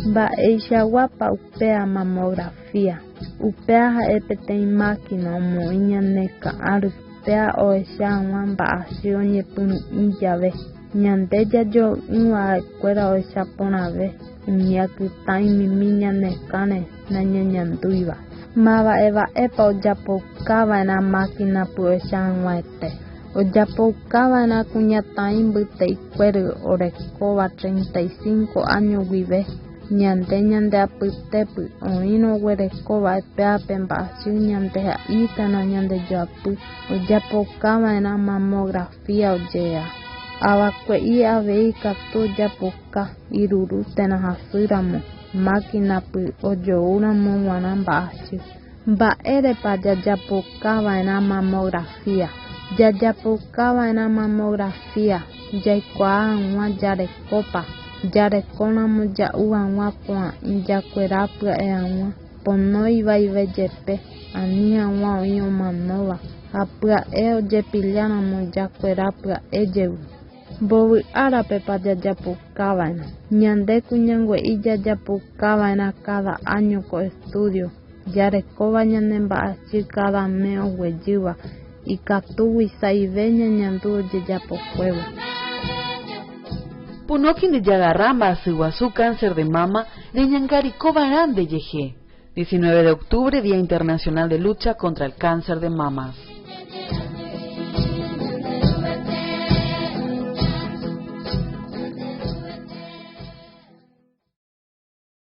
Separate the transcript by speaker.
Speaker 1: Mba'eichaguápa upéa mamografía? Upéa ha'e peteĩ máquina omoĩ ñane ka'áry péa ohecha hag̃ua mba'asy oñepyrũ'i jave. Ñande jajoy'ỹva ha'ekuéra ohecha porãve umi akytã'imimi ñane kãre nañañandúiva. Mava'eva'épa ojapoukava'erã máquina-py ohecha hag̃uaete? Ojapoukava'erã kuñataĩ mbyte'ikuéry orekóva 35 áño guive, ñande ñande apytépy oĩrõ oguerekóva'ekue ápe mba'asy ñande ha'i térã ñande joapy ojapoukava'erã mamografía ojea. Avakue'i avei ikatu ojapouka iruru térã hasýramo máquina-py ojoúramo g̃uarã mba'asy. Mba'érepa jajapoukava'erã mamografía? Jajapoukava'erã mamografía jaikuaa hag̃ua jarekópa, jarekóramo ja'u hag̃ua pohã'i jakuera pya'e hag̃ua, pono ivaive jepe, ani hag̃ua oĩ omanóva ha pya'e ojepilláramo jakuera pya'e jey. Mbovy árapepa jajapoukava'erã? Ñande kuñangue'i jajapoukava'erã káda áño ko estudio jarekóva ñane mba'asy káda mes oguejýva ikatúgui sa'ive ñañandu ojejapokuévo.
Speaker 2: Punóki ndejagarra mba'asy guasu cáncer de mama reñangarikova'erã ndejehe. 19 de octubre, Día Internacional de Lucha contra el Cáncer de Mamas.